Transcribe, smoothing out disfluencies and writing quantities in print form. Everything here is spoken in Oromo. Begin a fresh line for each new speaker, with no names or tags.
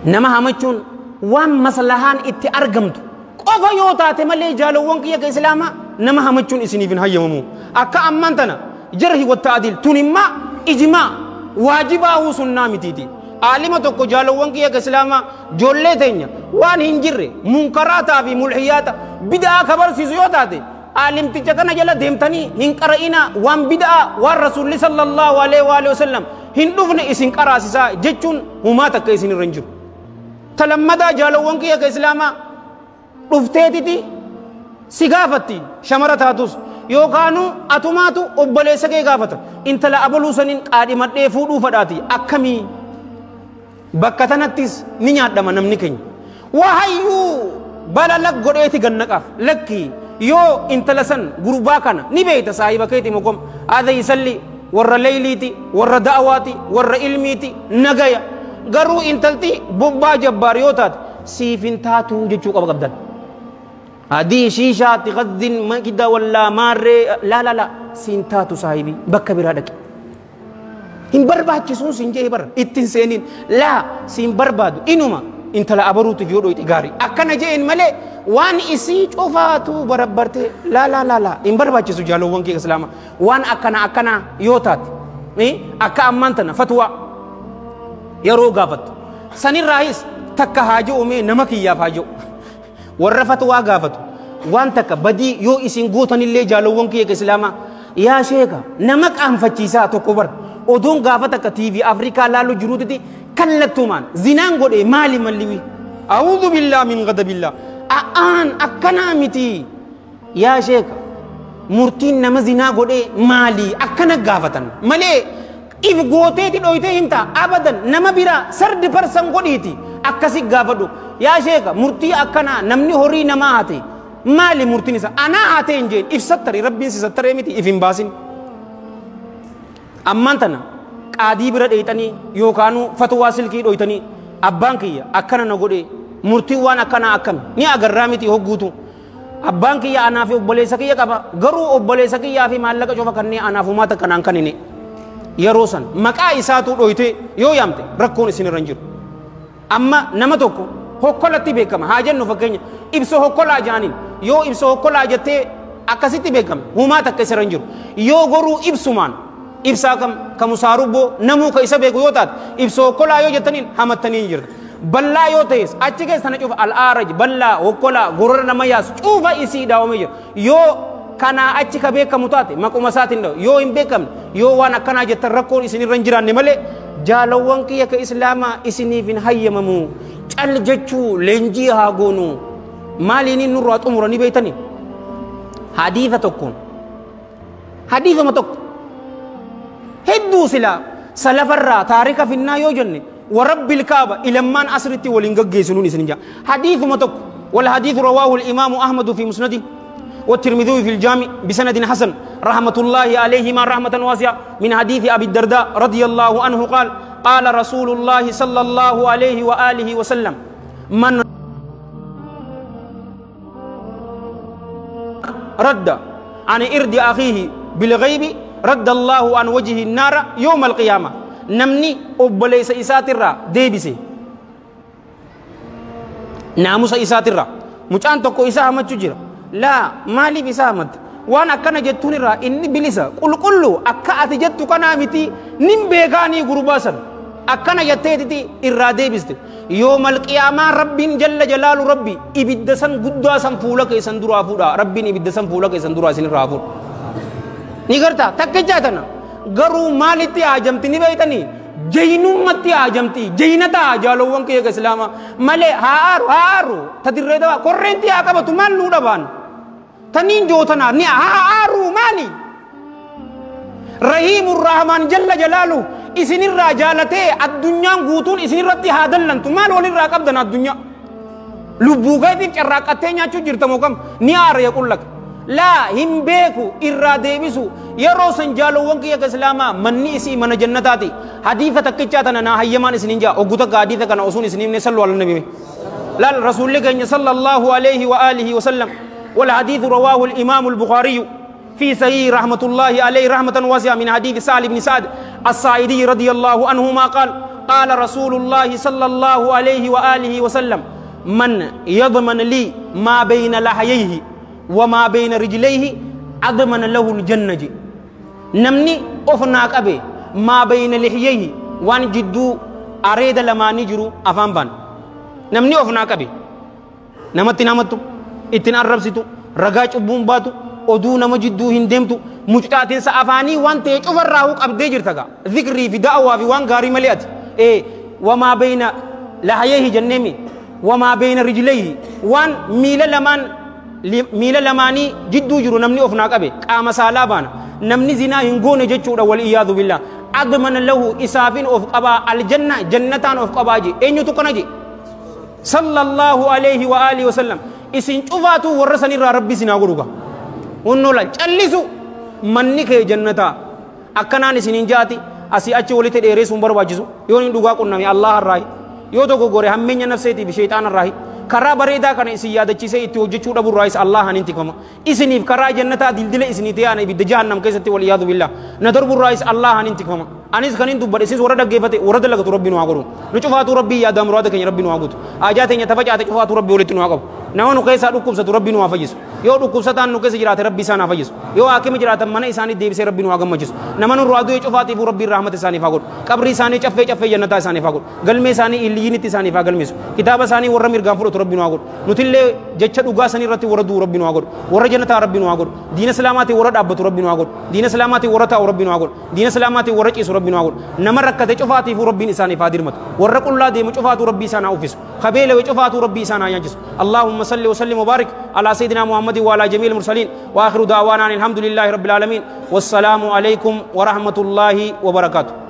Nama hamachuun waan maslahaan itti argamtu qofa yoo taate malee jaalawwan kiyya ka islaamaa nama hamachuun isiniif hin hayyamamu. Akka ammaan tana jarhi watta'adiil tun immaa ijmaa waajibaahuu sunnaa mitiiti. Aalima tokko jaalawwan kiyya ka islaamaa joollee teenya waan hin jirre munkaraataa fi mulhiyaata bid'aa ka barsiisu yoo taate aalimticha kana jala deemtanii hin qara'inaa waan bid'aa waan rasuulli sallallahu alaihi wa sallam hin dhufne isin qaraasisaa jechuun humaa takka isin irra hin jiru. Talammadaa jaalawwan kiyya ka islaamaa dhufteetiti si gaafatti shamara taatus yookaanuu atumaatu obboleessa kee gaafata intala abaluu saniin qaadhimadhee fuudhuu fadhaati akkamii bakka tanattis ni nyaadhama namni keenya wahayyuu bala lak godheeti gannaqaaf lakki yoo intala san gurbaa kana ni beeyta saahiba keeti mokom haadha isalli warra leyliiti warra da'awaati warra ilmiiti nagaya garuu intalti bobbaa jabbaar yoo taate siif hin taatuu jechuu qaba qabdan. Adii shiishaati gazzin makida wallaa maarree laa laa laa siin taatu saahibii bakka biraa dhaqi. Hin barbaachisuun siin jee bara ittiin seeniin laa siin barbaadu inuma intala abaruutiif yoo dhoyte gaarii akkana jeen malee waan isii cufaatu barabbartee laa laa laa laa hin barbaachisu jaalowwan kee islaama waan akkana akkana yoo taate akka ammaan tana fatwaa yeroo gaafattu sanirraayis takka haa je'u mee nama kiyyaaf haa je'u warra fatwaa gaafatu waan takka badii yoo isin gootanillee jaalowwan kiyya islaamaa yaa sheeka nama qaanfachiisaa tokko bar oduun gaafa takka TV Afrikaa laalu jiruutiti kallattumaan zinaan godhe maali malliwi a'uudhu billaa min ghadabillah a'aan akkanaa miti yaa sheeka murtiin nama zinaa godhe maali akkana gaafatan malee if gooteeti dhoytee himta abadan nama biraa sardi parsan godhiiti akkasi gaafadhu yaa sheeka murtii akkanaa namni horii namaa hate maali murtiin isa anaa hate hin jeen if sattari rabbiin si sattaree miti if hin baasin ammaan tana qaadii bira dheeyxanii yookaanuu fatwaa silkii dhoytanii abbaan kiyya akkana na godhe murtiin waan akkanaa akkami ni agarraa miti hogguutu abbaan kiyya anaa fi obboleessa kiyya qaba garuu obboleessa kiyyaa fi maallaqa cufa kanneen anaaf humaa takka naan kanine yeroo san maqaa isaatu dhoyte yoo yaamte rakkoon isin irra hin jiru. Amma nama tokko hokkolatti beekama haa jennu fakkeenya ibsa hokkolaa jaaniin yoo ibsa hokkolaa jettee akkasitti beekame humaa takka isa irra hin jiru yoo goruu ibsumaan ibsaa kam kamusaarubboo namuu ka isa beeku yoo taate ibsa hokkolaa yoo jettaniin hamattanii hin jirta. Ballaa yoo ta'es achi keessa na cufa al'aaraj ballaa hokkolaa gorora nama yaasu cufa isii daawamee jira yoo kanaa achi ka beekamu taate maquma isaatiin dhawu yoo hin beekamne yoo waan akkanaa jettan rakkoon isin irra hin jiraanne malee jaalawwan kiyya ka islaamaa isiniif hin hayyamamu cal jechuu leenjii haa goonu maaliin nurraa xumuranii beeytanii hadiisa tokkoon hadiisuma tokko hedduu silaa salafarraa taarika finnaa yoo jenne warabbil kaaba ilammaan asritti waliin gaggeessinuun isin jaa hadiisuma tokko wal hadiisu rawaahu al-imaamu ahmadu fi musnadi والترمذي في الجامع بسند حسن رحمة الله عليهما رحمة واسعة من حديث أبي الدرداء رضي الله عنه قال قال رسول الله صلى الله عليه وآله وسلم من رد عن إرد أخيه بالغيب رد الله عن وجهه النار يوم القيامة. نمني أبليس إساترا ديبسي ناموس إساترا مجان تكو إسا أحمد تجيرا لا مالي بسامت وانا كان جتوني را إني بلسا قل قلو أكا أتجتو كنا متي نم بيغاني غرباسا أكنا جتيتي إرادة بست يوم القيامة ربي جل جلال ربي إبدسن قداسن فولك يسندرا فولا ربي إبدسن فولك يسندرا سن رافور نيغرتا تكجاتنا غرو مالتي آجمتي نبيتني جينومتي آجمتي جينتا جالوان كي إسلاما مالي هارو هارو تدري دوا كورنتي آكبتو مال نودبان تنين جوتنا ني هارو مالي رحيم الرحمن جل جلاله إسن الرجالته الدنيا غوتون إسن الرتي هادلن تمال ولي راقبدنا الدنيا لبوغايتي چراقته نياچو جرتمو كم نيار يقول لك لا هم بيكو إرادة بيسو يرو سنجالو وانكي يا إسلاما مني إسي من جنتاتي حديثة تكيشاتنا نا هيمان إسنين جا أغوتا حديثة كان أصون إسنين نسلو على النبي لا الرسول لك صلى الله عليه وآله وسلم. والحديث رواه الإمام البخاري في صحيح رحمة الله عليه رحمة واسعة من حديث سهل بن سعد الساعدي رضي الله عنهما قال قال رسول الله صلى الله عليه وآله وسلم من يضمن لي ما بين لحييه وما بين رجليه أضمن له الجنة. نمني أفناك أبي ما بين لحييه وان جدو أريد لما نجرو أفان بان. نمني أفناك أبي نمتي نمتو اتن الربستو رقاج أبون باتو oduu nama jidduu hin deemtu mucaatinsa afaanii waan ta'e cufarraa qabdee jirta gaa zikrii fi da'awaa fi waan gaarii malee ati wamaa bayna lahayeehi jenneemi wamaa bayna rijleehi waan miila lamaanii jidduu jiru namni of naa qabe qaama saalaa baana namni zinaa hin goone jechuudha wal iyyaadu billah admana lahu isaafin of qabaa aljanna jannataan of qabaa je eenyutu kana je sallallahu alayhi wa alihi wasallam isin cufaatu warra sanirraa rabbi sinaa godhu gaa hunnola callisu manni kee jannataa akkanaan isinin jaati asii achi walitti dheereessuun barbaachisu yoo hin dhugaa qunname Allah irraahi yoo tokko gore hammeenya nafseetii fi sheexaana irraahi karaa bareedaa kana isin yaadachiisee itti hojjechuu dhabu irraayis Allah hin tikfama isiniif karaa jannataa dildila isinii ta'an ibidda jahannam keessatti wal iyaadu billah na darbu irraayis Allah hin tikfama anis kanin dubbadhe isis warra dhaggeeffate warra dalagatu rabbi nu haa godhu nu cufaatu rabbii yaadaa muraada keenya rabbi nu haa guutu ajaa teenya tafacaate cufaatu rabbi walitti nu haa qabu nama nu keessaa dhukkubsatu rabbi nu haa fayyisu yoo dhukkubsataan nu keessa jiraate rabbi isaan haa fayyisu yoo haakima jiraatan mana isaanii deebisee rabbi nu haa gammachiisu nama nu du'e cufaatiifuu rabbiin rahmata isaaniif haa godhu qabrii isaanii caffee caffee jannataa isaaniif haa godhu galmee isaanii illiyyiinitti isaaniif haa galmeessu kitaaba isaanii warra mirgaan fudhatu rabbi nu haa godhu nutillee jecha dhugaa sanii irratti warra du'u rabbi nu haa godhu warra jannataa rabbi nu haa godhu diina islaamaatiin warra dhaabbatu rabbi nu haa godhu diina islaamaatiin warra taa'u rabbi nu haa godhu diina islaamaatiin warra ciisu rabbi nu haa godhu nama rakkate cufaatiifuu rabbiin isaaniif haa dirmatu warra qullaa deemu cufaatu rabbi isaan haa uffisu kabeelewe cufaatu rabbi isaan haa nyaachisu allahumma salli wa sallim wa barik ala sayyidina muhammadin wa ala jamiil mursalin wa akhiru da'waana الحمد لله رب العالمين والسلام عليكم ورحمة الله وبركاته.